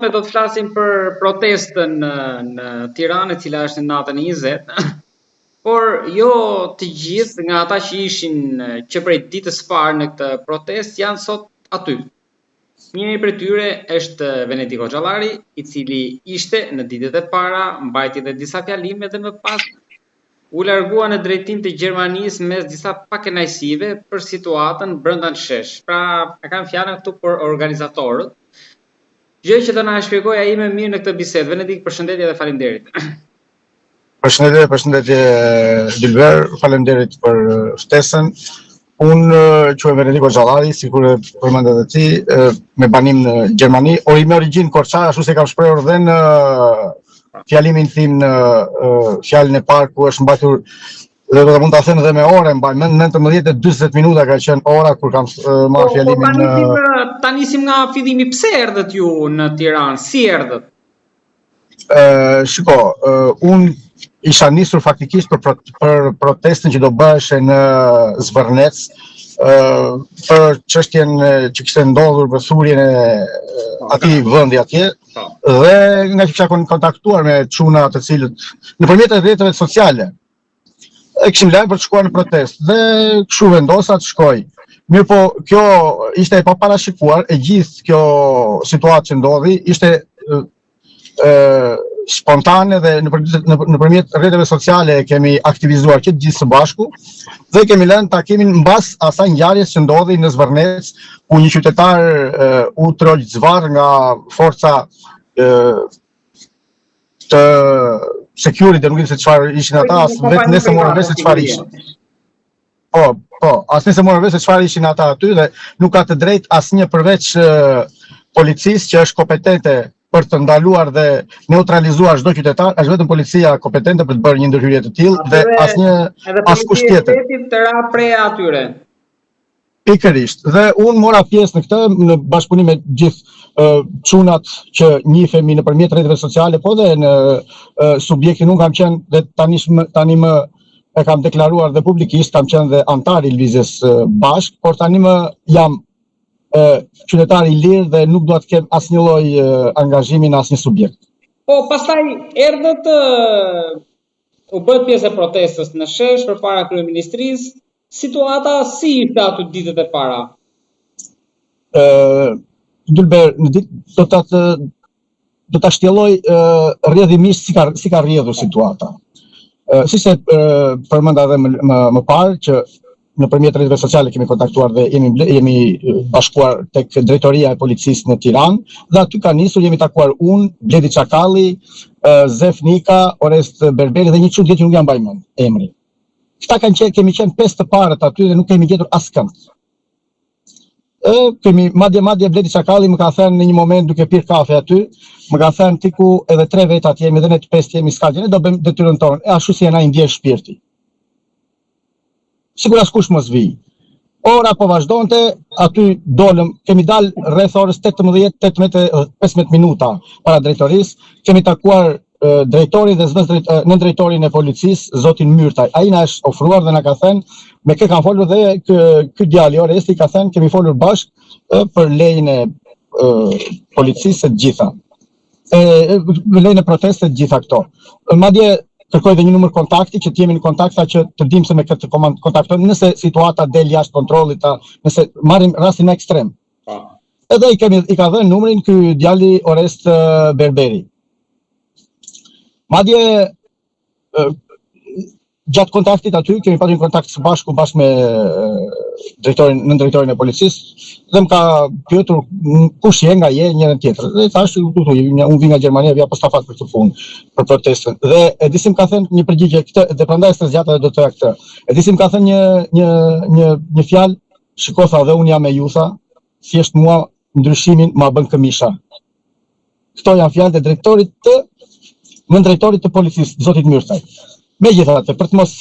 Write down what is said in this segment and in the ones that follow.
sotme do të flasim për protestën në, në Tiranë, e cila është në natën e 20. Por jo të gjithë nga ata që ishin që prej ditës së parë në këtë protestë janë sot aty. Njëri prej tyre është Venedik Hoxhallari, i cili ishte në ditët e para, mbajti dhe disa fjalime dhe më pas u largua në drejtim të Gjermanisë mes disa pakënaqësive për situatën brenda në shesh. Pra, e kam fjalën këtu për organizatorët. Gjë që do na e shpjegojë ai më mirë në këtë bisedë. Venedik, përshëndetje dhe faleminderit. Përshëndetje, përshëndetje Dylber, faleminderit për ftesën. Unë quhem Venedik Hoxhallari, sikur e përmende edhe ti, me banim në Gjermani, ori me origjinë korçare, ashtu si kam shprehur dhe në fjalimin tim në fjalën e parë ku është mbajtur dhe do të mund ta them edhe me orë, mbaj mend 19:40 minuta ka qenë ora kur kam marrë po, po, fjalimin. Po ta nisim, ta nisim nga fillimi, pse erdhët ju në Tiranë? Si erdhët? Ë, shiko, unë isha nisur faktikisht për për protestën që do bëheshe në Zvërnec, ë për çështjen që kishte ndodhur për thurjen e po, atij vendi atje. Po. Dhe ngaqë kisha kontaktuar me çuna të cilët nëpërmjet rrjeteve sociale e kishim lënë për të shkuar në protestë dhe kështu vendosa të shkoj. Mirëpo, kjo ishte e paparashikuar, e gjithë kjo situatë që ndodhi, ishte e, e, spontane dhe nëpërmjet rrjeteve sociale e kemi aktivizuar që të gjithë së bashku dhe kemi lënë takimin mbas asaj ngjarjes që ndodhi në Zvërnec, ku një qytetar e, u tërhoq zvarrë nga forca e, të security, nuk e di se çfarë ishin ata, as vetë ne s'e morëm vesh se çfarë ishin. Po, po, as ne s'e morëm vesh se çfarë ishin ata aty dhe nuk ka të drejtë asnjë përveç policisë që është kompetente për të ndaluar dhe neutralizuar çdo qytetar, është vetëm policia kompetente për të bërë një ndërhyrje të tillë dhe asnjë askush tjetër. Edhe të ra pre atyre. Pikërisht. Dhe unë mora pjesë në këtë në bashkëpunim me gjithë uh, çunat që njihemi nëpërmjet rrjeteve sociale, po dhe në uh, subjektin unë kam qenë dhe tani tani më e kam deklaruar dhe publikisht kam qenë dhe anëtar i lëvizjes uh, Bashkë, por tani më jam uh, qytetar i lirë dhe nuk dua të kem asnjë lloj uh, angazhimi në asnjë subjekt. Po, pastaj erdhët u bëtë pjesë e protestës në shesh përpara kryeministrisë, situata si ishte aty ditët e para? Ë Dylber, në ditë do ta të do ta shtjelloj rrjedhimisht si ka si ka rrjedhur situata. Ë siç e përmenda edhe më, më, më parë që nëpërmjet rrjeteve sociale kemi kontaktuar dhe jemi jemi bashkuar tek drejtoria e policisë në Tiranë dhe aty ka nisur jemi takuar unë, Bledi Çakalli, Zef Nika, Orest Berberi dhe një çun tjetër që nuk ia mbaj mend emrin. Këta kanë qenë kemi qenë pesë të parët aty dhe nuk kemi gjetur askënd. Ë kemi madje madje Bledi Çakalli më ka thënë në një moment duke pirë kafe aty, më ka thënë ti ku edhe tre veta jemi dhe ne të pesë jemi s'ka gjë, ne do bëjmë detyrën tonë, e ashtu si e na i ndjen shpirti. Sikur askush mos vijë. Ora po vazhdonte, aty dolëm, kemi dal rreth orës 18, 18 15 minuta para drejtorisë, kemi takuar drejtorin dhe zëvendës nëndrejtorin e policisë, zotin Myrtaj. Ai na është ofruar dhe na ka thënë, me kë kam folur dhe ky ky djali Oresti ka thënë kemi folur bashkë për lejen e policisë e të gjitha. E me lejen e protestës të gjitha këto. Madje kërkoi dhe një numër kontakti që të jemi në kontakt sa që të dimë se me kë të kontaktojmë nëse situata del jashtë kontrollit, ta, nëse marrim rastin më ekstrem. Po. Edhe i kemi i ka dhënë numrin ky djali Orest Berberi. Madje gjatë kontaktit aty kemi patur një kontakt së bashku bashkë me drejtorin, nëndrejtorin e policisë dhe më ka pyetur kush je, nga je, njërën tjetrën. Dhe i thashë, këtu, unë vi nga Gjermania, vija apostafat për këtë punë, për protestën. Dhe e di si më ka thënë një përgjigje këtë, dhe prandaj s'e zgjata dhe do të thoja këtë. E di si më ka thënë një një një një fjalë, shiko tha dhe unë jam me ju tha, thjesht mua ndryshimin ma bën këmisha. Këto janë fjalët e drejtorit të nëndrejtorit të policisë, zotit Myrtaj. Megjithatë, për të mos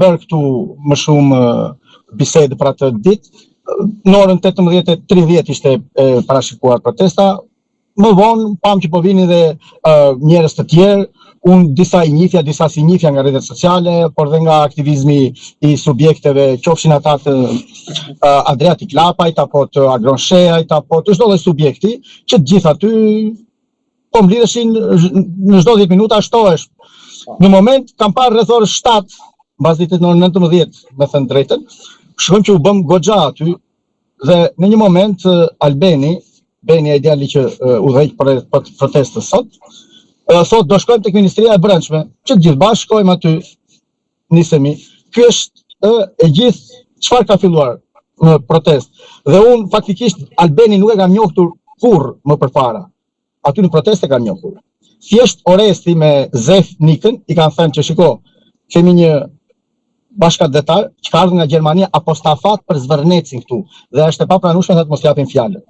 bërë këtu më shumë bisedë për atë ditë, në orën 18:30 ishte e parashikuar protesta. Më vonë pamë që po vinin dhe uh, njerëz të tjerë, unë disa i njihja, disa s'i njihja nga rrjetet sociale, por dhe nga aktivizmi i subjekteve, qofshin ata të uh, Adriatik Lapajt apo të Agron Shehajt apo të çdo lloj subjekti, që të gjithë aty. Po mblidheshin në çdo 10 minuta shtohesh. Po. Në moment kam parë rreth orës 7, mbasdite në orën 19, me thënë drejtën, shikojmë që u bëmë goxha aty dhe në një moment Albeni, Beni ai djali që udhëheq për protestën sot, thotë do shkojmë tek Ministria e Brendshme, që të gjithë bashkë shkojmë aty, nisemi. Ky është ë, e gjithë çfarë ka filluar në protestë. Dhe unë faktikisht Albenin nuk e kam njohur kurrë më përpara. Aty në protestë e kam njohur. Thjesht Oresti me Zef Nikën i kanë thënë që shiko, kemi një bashkatdhetar që ka ardhur nga Gjermania apostafat për Zvërnecin këtu dhe është e papranueshme të mos japim fjalën.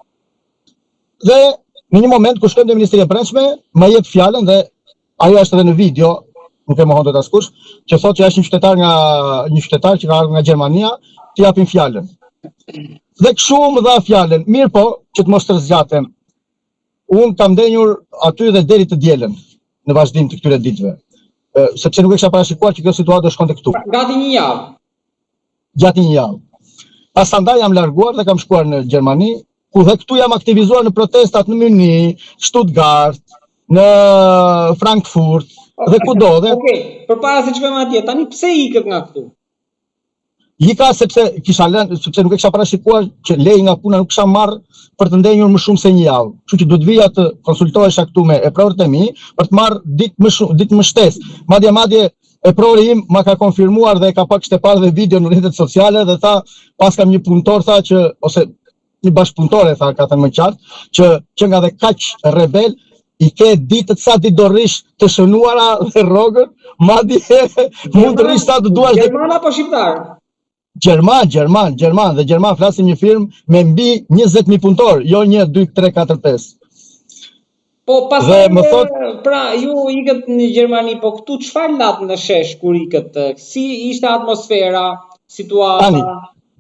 Dhe në një moment kur shkojmë te Ministria e Brendshme, më jep fjalën dhe ajo është edhe në video, nuk e mohon dot askush, që thotë që është një qytetar nga një qytetar që ka ardhur nga Gjermania, t'i japim fjalën. Dhe kështu më dha fjalën. Mirëpo, që të mos stërzgjatem, unë kam ndenjur aty dhe deri të dielën në vazhdim të këtyre ditëve. Sepse nuk e kisha parashikuar që kjo situatë do shkonte këtu. Pra, gati një javë. Gati një javë. Pasandaj jam larguar dhe kam shkuar në Gjermani, ku dhe këtu jam aktivizuar në protestat në Mynih, Stuttgart, në Frankfurt dhe kudo dhe Okej, përpara se të shkojmë atje, tani pse ikët nga këtu? Ika sepse kisha lënë, sepse nuk e kisha parashikuar që leje nga puna nuk kisha marrë për të ndenjur më shumë se një javë. Kështu që duhet vija të konsultohesha këtu me eprorët e mi për të marrë ditë më shumë, ditë më shtesë. Madje madje eprori im ma ka konfirmuar dhe e ka pa kishte parë dhe video në rrjetet sociale dhe tha paskam një punëtor tha që ose një bashkëpunëtor e tha ka thënë më qartë që që nga dhe kaq rebel i ke ditët sa ditë do rrish të shënuara dhe rrogën, madje mund të rrish sa të duash. Gjerman apo shqiptar? Gjerman, gjerman, gjerman dhe gjerman flasim një firmë me mbi 20.000 punëtor, jo 1, 2, 3, 4, 5. Po pastaj më thot, pra ju ikët në Gjermani, po këtu çfarë latë në shesh kur ikët? Si ishte atmosfera, situata, Tani,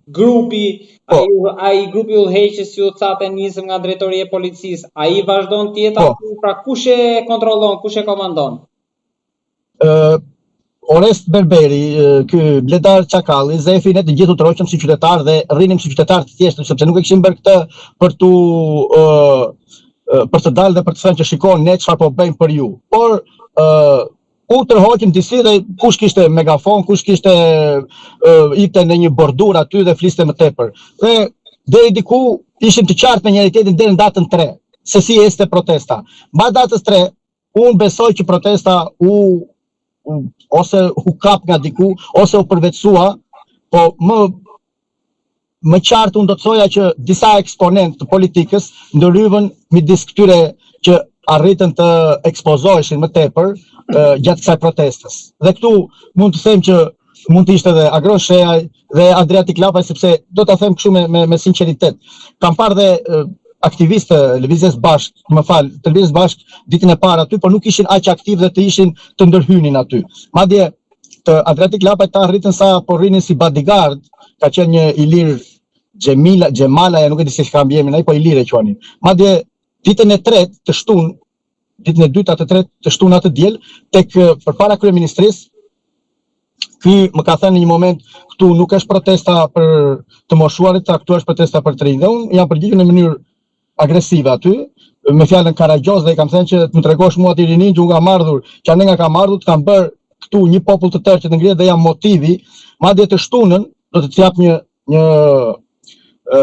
grupi, po. ai ai grupi udhëheqës ju thatë e nisëm nga drejtoria e policisë, ai vazhdon të jetë po. aty, pra kush e kontrollon, kush e komandon? Ë Orest Berberi, ky Bledar Çakalli, Zefi, ne të gjithë u tërhoqëm si qytetarë dhe rrinim si qytetarë të thjeshtë, sepse nuk e kishim bërë këtë për t'u ë për të dalë dhe për të thënë që shiko ne çfarë po bëjmë për ju. Por ë u tërhoqëm disi dhe kush kishte megafon, kush kishte ipte në një bordur aty dhe fliste më tepër. Dhe deri diku ishim të qartë me njëri tjetrin deri në datën 3 se si ecte protesta. Mbas datës 3 Unë besoj që protesta u, u ose u kap nga diku ose u përvetësua, po më më qartë unë do të thoja që disa eksponentë të politikës ndërhyvën midis këtyre që arritën të ekspozoheshin më tepër gjatë kësaj protestës. Dhe këtu mund të them që mund të ishte edhe Agron Shehaj dhe Adriatik Lapaj sepse do ta them kështu me me, me sinqeritet. Kam parë dhe aktivistë të Lëvizjes Bashkë, më fal, të Lëvizjes Bashkë ditën e parë aty, por nuk ishin aq aktivë dhe të ishin të ndërhynin aty. Madje të Adriatik Lapaj ta arritën sa po rrinin si bodyguard, ka qenë një Ilir Xhemila, Xhemala, ja nuk e di se çka mbiemrin ai, po Ilir e quanin. Madje ditën e tretë të shtunë ditën e dytë atë të tretë të shtunë atë diel tek përpara kryeministrisë ky më ka thënë në një moment këtu nuk është protesta për të moshuarit, tha këtu është protesta për të rinj. Dhe unë jam përgjigjur në mënyrë agresive aty, me fjalën karagjoz dhe i kam thënë që të më tregosh mua ti rininë që unë kam ardhur, që anë nga kam ardhur, të kam bërë këtu një popull të tërë që të ngrihet dhe jam motivi, madje të shtunën do të të jap një një ë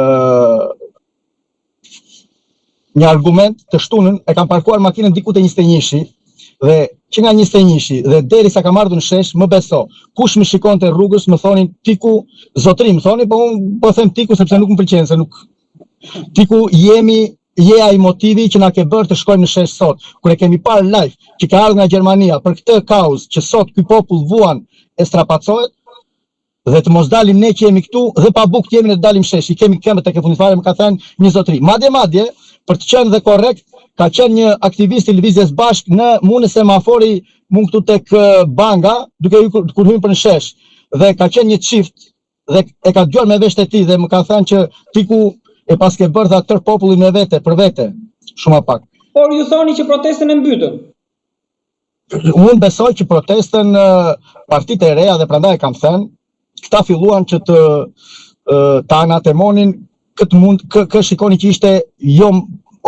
një argument të shtunën e kam parkuar makinën diku te 21-shi dhe që nga 21-shi dhe deri sa kam ardhur në shesh, më beso, kush më shikonte rrugës më thonin tiku, zotri më thonin, po unë po them tiku sepse nuk më pëlqen se nuk tiku jemi je ai motivi që na ke bërë të shkojmë në shesh sot, kur e kemi parë live që ka ardhur nga Gjermania për këtë kauzë që sot ky popull vuan e strapacohet, dhe të mos dalim ne që jemi këtu dhe pa bukë të jemi ne të dalim shesh, i kemi këmbët tek e fundit fare, më ka thënë një zotëri. Madje madje, për të qenë dhe korrekt, ka qenë një aktivist i lëvizjes bashkë në mu në semafori, mu këtu tek banka, duke hyrë kur hyn për në shesh dhe ka qenë një çift dhe e ka dëgjuar me veshët e tij dhe më ka thënë që tiku e paske bërë dha tërë popullin me vete, për vete, shumë a pak. Por ju thoni që protestën e mbytën. Unë besoj që protestën partitë e reja dhe prandaj e kam thënë, këta filluan që të ta anatemonin këtë mund kë, kë shikoni që ishte jo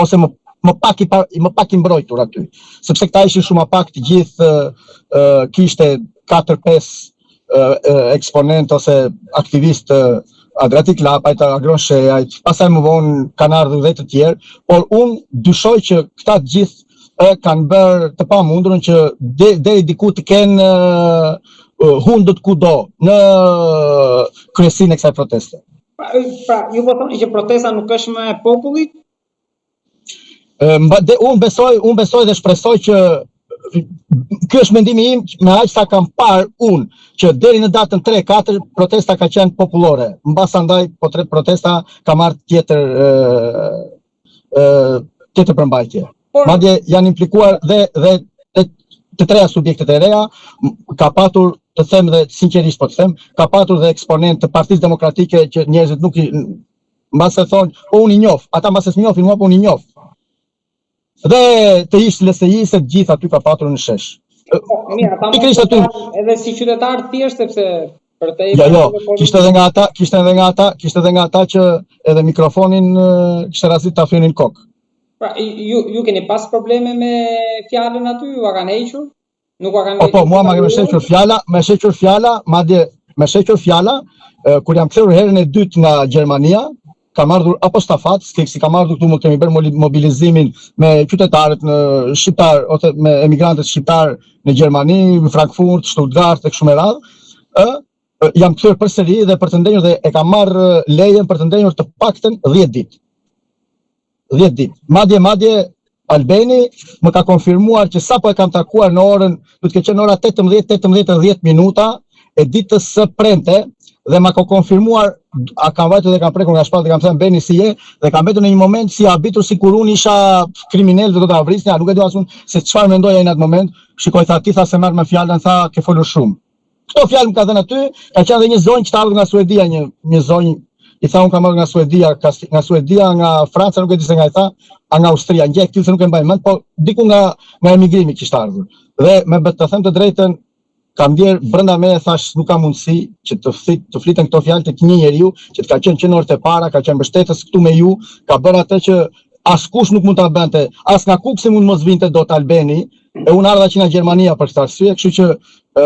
ose më më pak i pa, më pak i mbrojtur aty, sepse këta ishin shumë më pak të gjithë kishte 4-5 eksponentë ose aktivistë të Adriatik Lapajt, Agron Shehajt, pastaj më vonë kanë ardhur dhe të tjerë, por unë dyshoj që këta të gjithë e kanë bërë të pamundurën që de, deri diku të kenë hundët kudo në kryesinë e kësaj proteste. Pra, pra, ju po thoni që protesta nuk është më e popullit? Mba, de, unë besoj, unë besoj dhe shpresoj që ky është mendimi im, me aq sa kam parë unë që deri në datën 3-4 protesta ka qenë popullore. Mbasandaj po tre protesta ka marrë tjetër ë ë tjetër përmbajtje. Por, Madje janë implikuar dhe dhe dhe të treja subjektet e reja, ka patur të them dhe sinqerisht po të them, ka patur dhe eksponentë të Partisë Demokratike që njerëzit nuk i mbase thonë, po unë i njoh, ata mbase s'njohin mua, po unë i njoh. Dhe të ish LSI-së të gjithë aty ka patur në shesh. Po, mirë, ata mund të aty edhe si qytetar thjesht sepse për të Jo, jo, kishte edhe nga ata, kishte edhe nga ata, kishte edhe nga ata që edhe mikrofonin kishte rastit ta thyenin kokë. Pra, ju ju keni pas probleme me fjalën aty, ua kanë hequr? Nuk ua kanë Po, po, mua më është hequr fjala, më është hequr fjala, madje më është hequr fjala kur jam kthyer herën e dytë nga Gjermania, kam ardhur apostafat, s'ke si kam ardhur këtu më kemi bërë mobilizimin me qytetarët në shqiptar ose me emigrantët shqiptar në Gjermani, në Frankfurt, Stuttgart e kështu me radhë, ë jam kthyer përsëri dhe për të ndenjur dhe e kam marrë lejen për të ndenjur të paktën 10 ditë. 10 ditë. Madje, madje, Albeni më ka konfirmuar që sapo e kam takuar në orën, do të ketë qenë ora 18, 18 e 10 minuta e ditës së premte dhe ma ka konfirmuar a kam vajtur dhe kam prekur nga shpalla dhe kam thënë Beni si je dhe kam mbetur në një moment si habitur sikur unë isha kriminel dhe do ta vrisnin, a nuk e di as unë se çfarë mendoi ai në atë moment. Shikoj tha ti tha s'e merr më fjalën tha ke folur shumë. Këto fjalë më ka dhënë aty, ka qenë dhe një zonjë që ka ardhur nga Suedia, një një zonjë i tha unë kam ardhur nga Suedia, ka, nga Suedia, nga Franca, nuk e di se nga i tha, a nga Austria, një gjë e këtillë se nuk e mbaj mend, po diku nga nga emigrimi kishte ardhur. Dhe me të them të drejtën, kam ndjerë brenda meje thash nuk ka mundësi që të flit, të fliten këto fjalë tek një njeriu që të ka qenë që në orët e para, ka qenë mbështetës këtu me ju, ka bërë atë që askush nuk mund ta bënte, as nga Kukësi mund mos vinte dot Albeni, E unë ardha që nga Gjermania për këtë arsye, kështu që e,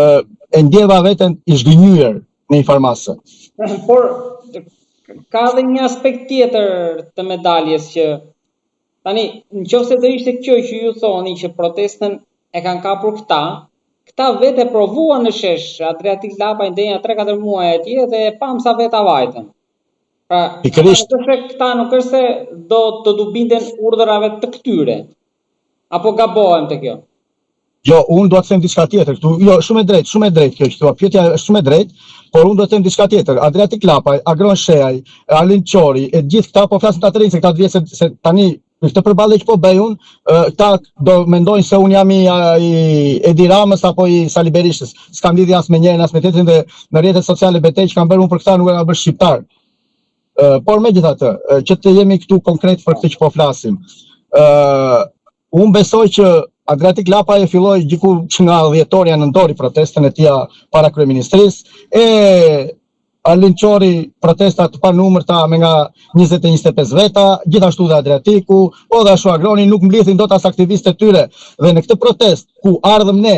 e ndjeva veten i zhgënjyer në një farë mase. Por ka edhe një aspekt tjetër të medaljes që tani në qoftë se do ishte kjo që ju thoni që protestën e kanë kapur këta, këta vetë e provuan në shesh, Adriatik Lapaj ndenja 3-4 muaj atje dhe e pamë sa veta vajtën. Pra, Pikërisht. Nuk është se këta nuk është se do të t'u binden urdhërave të këtyre. Apo gabohem te kjo? Jo, unë dua të them diçka tjetër këtu. Jo, shumë e drejtë, shumë e drejtë kjo që thua. Pyetja është shumë e drejtë, por unë dua të them diçka tjetër. Adriatik Lapaj, Agron Shehaj, Arlind Qori, e gjithë këta po flasin të rinj se këta të vjetë se, se tani në këtë përballje që po bëj unë, këta do mendojnë se unë jam i, i Edi Ramës apo i Sali Berishës. S'kam lidhje as me njërin as me tjetrin dhe në rrjetet sociale betejë që kam bërë unë për këta nuk e kam bërë shqiptar. Por megjithatë, që të jemi këtu konkret për këtë që po flasim. Ë unë besoj që Adriatik Lapaj e filloi diku që nga dhjetori a nëntori protestën e tij para kryeministrisë e Arlind Qori protesta të panumërta me nga 20 e 25 veta, gjithashtu dhe Adriatiku, po dhe ashtu Agroni nuk mblidhin dot as aktivistët e tyre. Dhe në këtë protestë ku ardhëm ne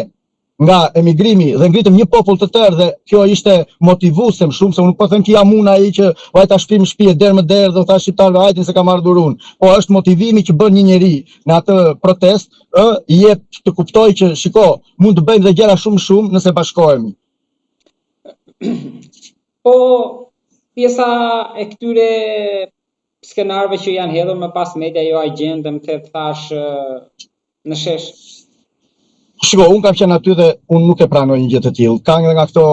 nga emigrimi dhe ngritëm një popull të tërë dhe kjo ishte motivuese më shumë se unë nuk po them që jam unë ai që vajta shtëpi më shtëpi e derë më derë dhe u thash shqiptarëve hajdeni se kam ardhur unë. Po është motivimi që bën një njeri në atë protestë, ë i jep të kuptojë që shiko, mund të bëjmë dhe gjëra shumë shumë nëse bashkohemi. Po pjesa e këtyre skenarëve që janë hedhur më pas media jo agjendë, më the thash në shesh. Shiko, unë kam qenë aty dhe unë nuk e pranoj një gjë të tillë. Ka nga këto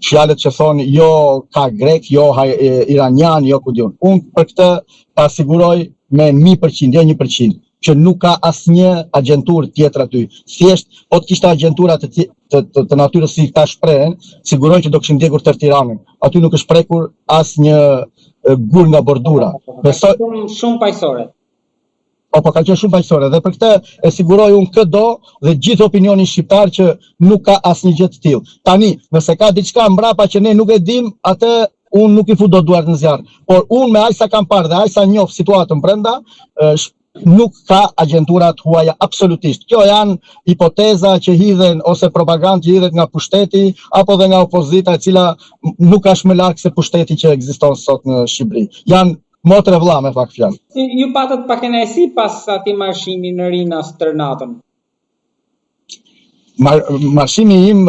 fjalët që thonë jo ka grek, jo ha, e, iranian, jo ku di unë. Unë për këtë ta siguroj me 1000%, jo 1%, që nuk ka asnjë agjenturë tjetër aty. Thjesht, po të kishte agjentura të, të, të, të natyrës si këta shprehen, siguroj që do kishin djegur tërë Tiranën. Aty nuk është prekur asnjë gur nga bordura. Besoj shumë shumë paqësore. Po, po, ka qenë shumë paqësore dhe për këtë e siguroj unë këdo dhe gjithë opinionin shqiptar që nuk ka asnjë gjë të tillë. Tani, nëse ka diçka mbrapa që ne nuk e dim, atë unë nuk i fut dot duart në zjarr. Por unë me aq sa kam parë dhe aq sa njoh situatën brenda, Nuk ka agjentura të huaja absolutisht. Kjo janë hipoteza që hidhen ose propagandë që hidhet nga pushteti apo dhe nga opozita e cila nuk është më larg se pushteti që ekziston sot në Shqipëri. Janë motër e vëlla me pak fjalë. Ju patët pakënaqësi pas atij marshimi në Rinas tërë natën? Mar, marshimi im,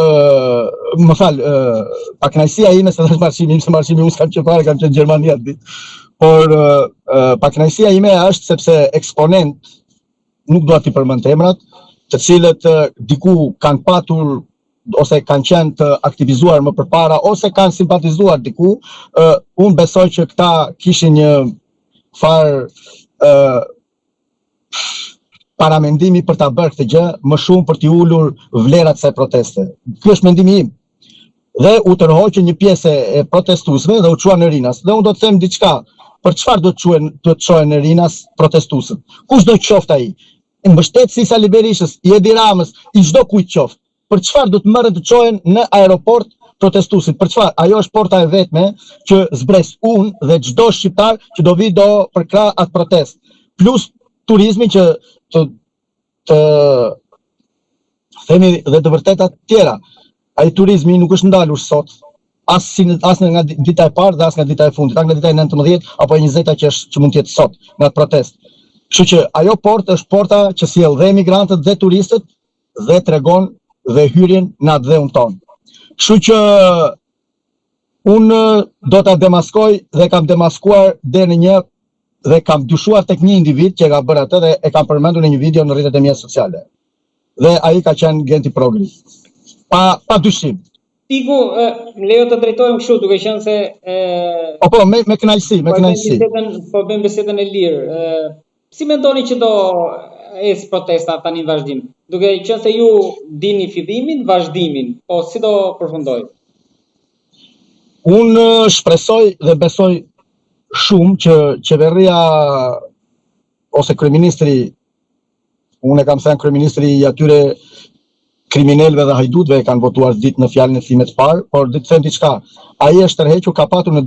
më fal, pakënaqësia ime se është marshimi im, se marshimi unë s'kam qenë fare, kam qenë në Gjermani atë ditë. Por pakënaqësia ime është sepse eksponentë, nuk dua t'i përmend emrat, të cilët diku kanë patur ose kanë qenë të aktivizuar më përpara ose kanë simpatizuar diku, uh, unë besoj që këta kishin një farë uh, paramendimi për ta bërë këtë gjë më shumë për t'i ulur vlerat kësaj proteste. Ky është mendimi im. Dhe u tërhoqën një pjesë e protestuesve dhe u çuan në Rinas. Dhe unë do të them diçka, për çfarë do të çuen, do të çohen në Rinas protestuesit? Kush do të qoftë ai? Mbështetësi i Sali Berishës, i Edi Ramës, i çdo kujt qoftë. Për çfarë do të merren të çohen në aeroport protestuesit? Për çfarë? Ajo është porta e vetme që zbres unë dhe çdo shqiptar që do vijë do përkrahë atë protestë. Plus turizmin që të të themi dhe të vërteta të tjera. Ai turizmi nuk është ndalur sot, as si në, as nga dita e parë dhe as nga dita e fundit, as nga dita e 19 apo e 20-ta që është që mund të jetë sot në atë protestë. Kështu që ajo portë është porta që sjell dhe emigrantët dhe turistët dhe tregon dhe hyrjen në atdheun tonë. Kështu që unë do ta demaskoj dhe kam demaskuar deri në një dhe kam dyshuar tek një individ që e ka bërë atë dhe e kam përmendur në një video në rrjetet e mia sociale. Dhe ai ka qenë Genti Progri. Pa pa dyshim. Tiku, më lejo të drejtohem kështu, duke qenë se e Po po, me me kënaqësi, me po kënaqësi. Po bëjmë bisedën e lirë. Si mendoni që do ecë protesta tani në vazhdim? Duke qenë se ju dini fillimin, vazhdimin, po si do përfundojë? Unë shpresoj dhe besoj shumë që qeveria ose kryeministri, unë e kam thënë kryeministri i atyre kriminelëve dhe hajdutëve e kanë votuar ditë në fjalën e time të parë, por di të them diçka, ai është tërhequr, ka patur në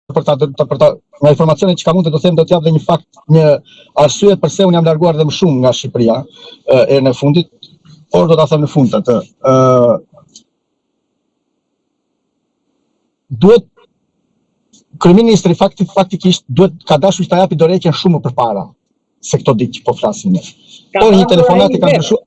për ta për ta, për ta nga informacionet që kam unë do të them do të jap dhe një fakt, një arsye përse unë jam larguar dhe më shumë nga Shqipëria herën e fundit, por do ta them në fund atë. Ë duhet kryeministri fakti faktikisht duhet ka dashur që ta japi dorëheqjen shumë më përpara se këto ditë që po flasim ne. Por një telefonatë ka ndryshuar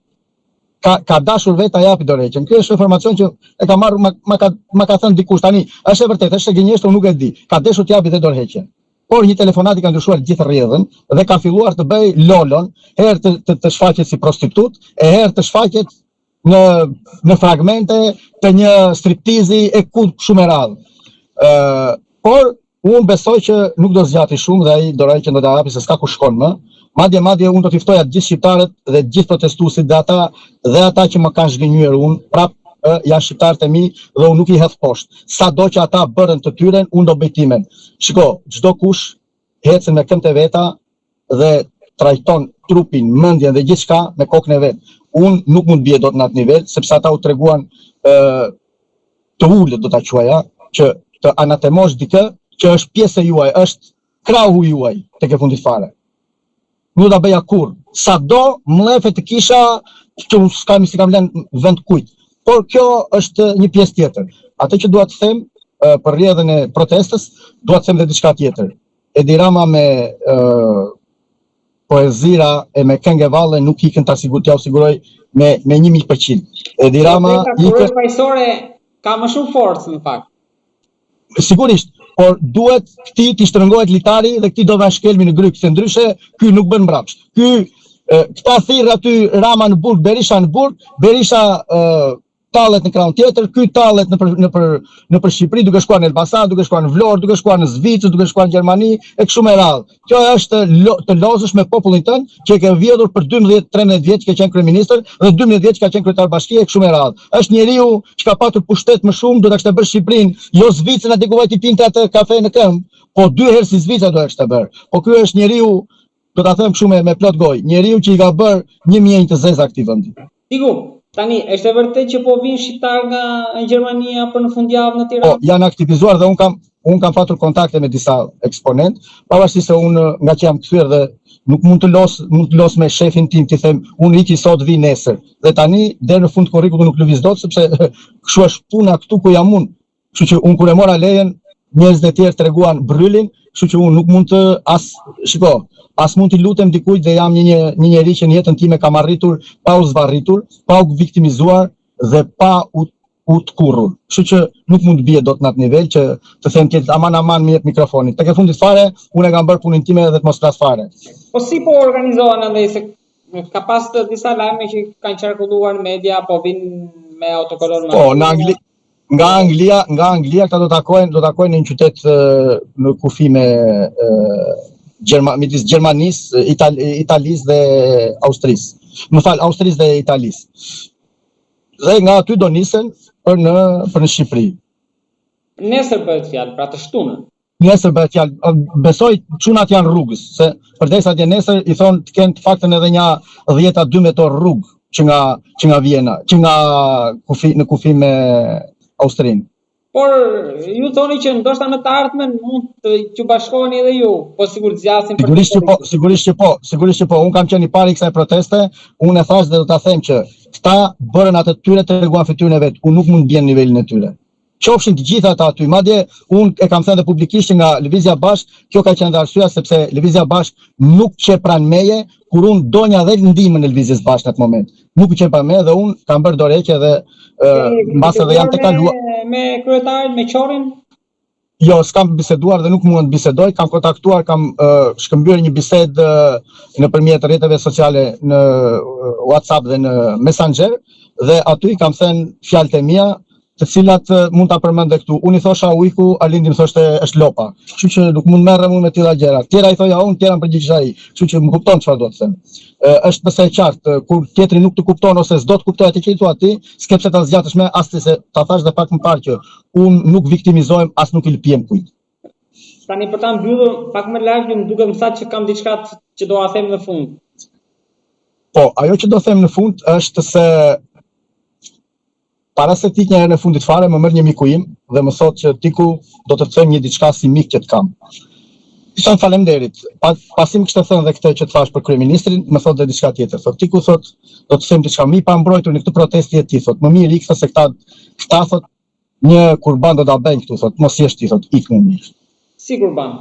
ka ka dashur vetë ta japi dorëheqjen. Ky është informacion që e ka marrë ma, ma ka ma ka thënë dikush tani. Është e vërtetë, është e gënjeshtër, unë nuk e di. Ka dashur të japi dhe dorëheqjen. Por një telefonatë i ka ndryshuar gjithë rrjedhën dhe ka filluar të bëjë lolon, herë të, të, të shfaqet si prostitut, e herë të shfaqet në në fragmente të një striptizi e ku kështu me radhë. Ë, por Unë besoj që nuk do zgjati shumë dhe ai dorëheqjen do ta japi se s'ka ku shkon më. Madje madje unë do t'i ftoja të gjithë shqiptarët dhe të gjithë protestuesit dhe ata dhe ata që më kanë zhgënjyer unë, prap ë janë shqiptarët e mi dhe unë nuk i hedh poshtë. Sado që ata bërën të tyren, unë do bëj timen. Shiko, çdo kush ecën me këmbët e veta dhe trajton trupin, mendjen dhe gjithçka me kokën e vet. Unë nuk mund të bie dot në atë nivel sepse ata u treguan ë të ulët do ta quaja, që të anatemosh dikë që është pjesë e juaj, është krahu juaj tek e fundit fare. Nuk do ta bëja kurrë. Sado mllefe të kisha që unë s'kam s'i kam lënë vend kujt. Por kjo është një pjesë tjetër. Atë që dua të them për rrjedhën e protestës, dua të them dhe diçka tjetër. Edi Rama me poezira e me këngë e valle nuk ikën ta sigur t'jua siguroj me me 1000%. Edi Rama ikën paqësore ka më shumë forcë në fakt. Sigurisht, por duhet këtij t'i shtrëngohet litari dhe këtij do vënë shkelmi në grykë, se ndryshe ky nuk bën mbrapsht. Ky këta thirr aty Rama në burg, Berisha në burg, Berisha tallet në krahun tjetër, ky tallet nëpër nëpër nëpër Shqipëri duke shkuar në Elbasan, duke shkuar në Vlorë, duke shkuar në Zvicër, duke shkuar në Gjermani e kështu me radhë. Kjo është lo, të lozësh me popullin tënd që e ke vjedhur për 12-13 vjet që ke qenë kryeministër dhe 12 vjet që ka qenë kryetar bashkie e kështu me radhë. Është njeriu që ka patur pushtet më shumë, do ta kishte bërë Shqipërinë, jo Zvicrën aty ku vajti pinte atë kafe në këmbë, po dy herë si Zvicra do ta kishte bërë. Po ky është njeriu do ta them kështu me me plot gojë, njeriu që i ka bërë 1001 të zeza këtij vendi. Tiku, tani është e vërtetë që po vijnë shqiptarë nga Gjermania për në fundjavë në Tiranë? Po, janë aktivizuar dhe un kam Unë kam patur kontakte me disa eksponentë, pavarësisht se unë nga që jam kthyer dhe nuk mund të los, mund të los me shefin tim t'i them unë iki sot vi nesër. Dhe tani deri në fund të korrikut nuk lëviz dot sepse kështu është puna këtu ku jam unë. Kështu që unë kur e mora lejen, njerëzit e tjerë treguan brrylin, kështu që unë nuk mund të as shiko, as mund t'i lutem dikujt dhe jam një një, një njeri që në jetën time kam arritur pa u zvarritur, pa u viktimizuar dhe pa u u tkurrur. Kështu që nuk mund të bie dot në atë nivel që të them tjetrit aman aman më jep mikrofonin. Tek e fundit fare, unë e kam bërë punën time dhe të mos flas fare. Po si po organizohen andej se ka pas të disa lajme që kanë qarkulluar në media, po vijnë me autokolonë. Po, në Angli, nga Anglia, nga Anglia këta do takohen, do takohen në një qytet në kufi me Gjerma, midis Gjermanisë, Ital, Italisë dhe Austrisë. Më fal, Austrisë dhe Italisë. Dhe nga aty do nisen për në për në Shqipëri. Nesër bëhet fjalë, pra të shtunën. Nesër bëhet fjalë, besoj çunat janë rrugës, se përderisa dje nesër i thonë të kenë të paktën edhe një 10 a 12 orë rrugë që nga që nga Vjena, që nga kufi në kufi me Austrinë. Por ju thoni që ndoshta në të ardhmen mund të t'ju bashkoheni edhe ju, po sikur të zgjasin për Sigurisht që po, sigurisht që po, sigurisht që po. Unë kam qenë i pari i kësaj proteste, unë e thashë dhe do ta them që këta bërën atë të tyre, treguan fytyrën e vet. Unë nuk mund të bie në nivelin e tyre. Qofshin të gjithë ata aty. Madje unë e kam thënë dhe publikisht që nga Lëvizja Bashkë, kjo ka qenë dhe arsyeja sepse Lëvizja Bashkë nuk qe pranë meje kur unë donja dhe ndihmën e Lëvizjes Bashkë në atë moment. Nuk qe pranë meje dhe unë kam bërë dorëheqje dhe mbase dhe jam të kaluar me kryetarin, me Qorrin? Jo, s'kam biseduar dhe nuk mund të bisedoj, kam kontaktuar, kam uh, shkëmbyer një bisedë uh, nëpërmjet rrjeteve sociale në WhatsApp dhe në Messenger dhe aty i kam thënë fjalët e mia, të cilat mund ta përmend dhe këtu. Unë i thosha ujku, Arlindi më thoshte është lopa. Kështu që nuk mund merrem unë me tilla gjëra. Tjera i thoja unë, tjera më përgjigjesh ai. Kështu që më kupton çfarë do të them. Ë është më se e qartë, kur tjetri nuk të kupton ose s'do të kuptojë atë që i thua ti, s'ke pse ta zgjatësh më as ti se ta thash dhe pak më parë që unë nuk viktimizohem as nuk i lëpihem kujt. Tani për ta mbyllur pak më lart, ju më duket më thatë që kam diçka që do ta them në fund. Po, ajo që do them në fund është se Para se të ik një herën e fundit fare, më merr një miku im dhe më thotë që Tiku do të të them një diçka si mik që të kam. I them faleminderit. Pa, pasi më kishte thënë dhe këtë që të thash për kryeministrin, më thotë dhe diçka tjetër. Thotë Tiku thotë do të them diçka më i pambrojtur në këtë protestë je ti thotë. Më mirë ik thotë se këta këta thotë një kurban do ta bëjnë këtu thotë, mos jesh ti thotë, ik më mirë. Si kurban?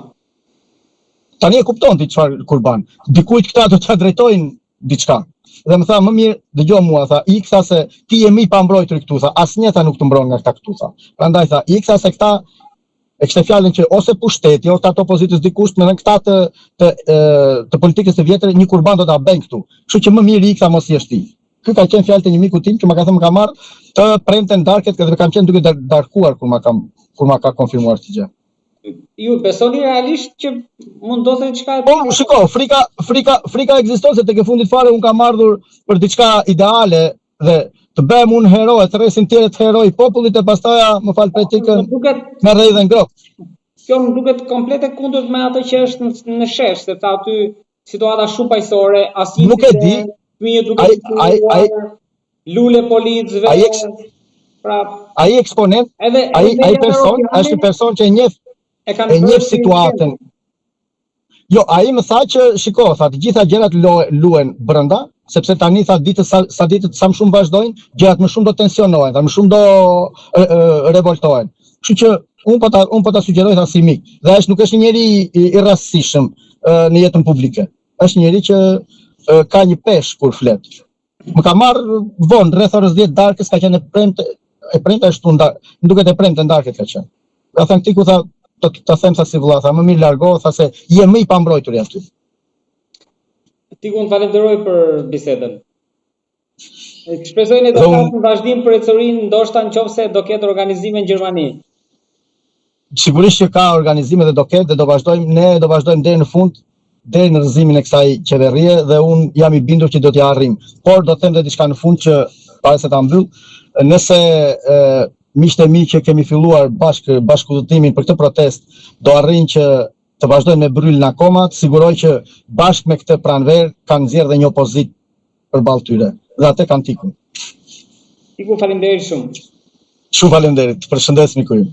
Tani e kupton ti çfarë kurban. Dikujt këta do t'ia drejtojnë diçka. Dhe më tha, më mirë, dëgjo mua, tha, ik tha se ti je më i pambrojtur këtu, tha, asnjë tha nuk të mbron nga këta këtu, tha. Prandaj tha, ik tha se këta e kishte fjalën që ose pushteti, ose të opozitës dikush, me thënë këta të të e, të politikës të vjetër një kurban do ta bëjnë këtu. Kështu që më mirë ik tha mos jesh ti. Ky ka qenë fjalët e një miku tim që më ka thënë më ka marrë të premten darkët, dhe kam qenë duke darkuar kur ma kam kur ma ka konfirmuar këtë gjë. Ju besoni realisht që mund ndodhë diçka e Po, shiko, frika, frika, frika ekziston se tek e fundit fare un kam ardhur për diçka ideale dhe të bëhem unë hero e të thërrasin tjerët hero i popullit e pastaj më fal për etikën. Më duket me rrejë dhe ngrop. Kjo më duket komplet e kundërt me atë që është në, në shesh, sepse aty situata shumë paqësore, asnjë nuk e di. Fëmijët duke ai ai ai lule policëve. Ai eks, pra ai eksponent, edhe ai ai person është një person që e njeh e kanë e njeh situatën. Jo, ai më tha që shiko, tha të gjitha gjërat luhen brenda, sepse tani tha ditët sa, sa ditët sa më shumë vazhdojnë, gjërat më shumë do tensionohen, tha më shumë do e, e, revoltohen. Kështu që un po ta un po ta sugjeroj tha si mik. Dhe është nuk është një njeri i, i rastësishëm në jetën publike. Është një njeri që e, ka një peshë kur flet. Më ka marrë vonë, rreth orës 10 darkës, ka qenë e premte, e premte është tunda, më duket e premte në darkë ka qenë. Ka thënë Tiku tha, të, të them tha si vëlla, tha më mirë largo, tha se je më i pambrojtur aty. Tiku unë falenderoj për bisedën. Shpresoj ne do të flasim në vazhdim për ecurinë, ndoshta në qoftë se do ketë organizime në Gjermani. Sigurisht që ka organizime dhe do ketë dhe do vazhdojmë, ne do vazhdojmë deri në fund, deri në rrëzimin e kësaj qeverie dhe unë jam i bindur që do t'ia arrijmë. Por do të them dhe diçka në fund që para se ta mbyll, nëse e, miqtë e mi që kemi filluar bashkë bashkudhëtimin për këtë protestë do arrijnë që të vazhdojnë me brrylin akoma, të siguroj që bashkë me këtë pranverë kanë nxjerrë dhe një opozitë përballë tyre dhe atë kanë Tikun. Tiku faleminderit shumë. Shumë faleminderit. Të përshëndes miku im.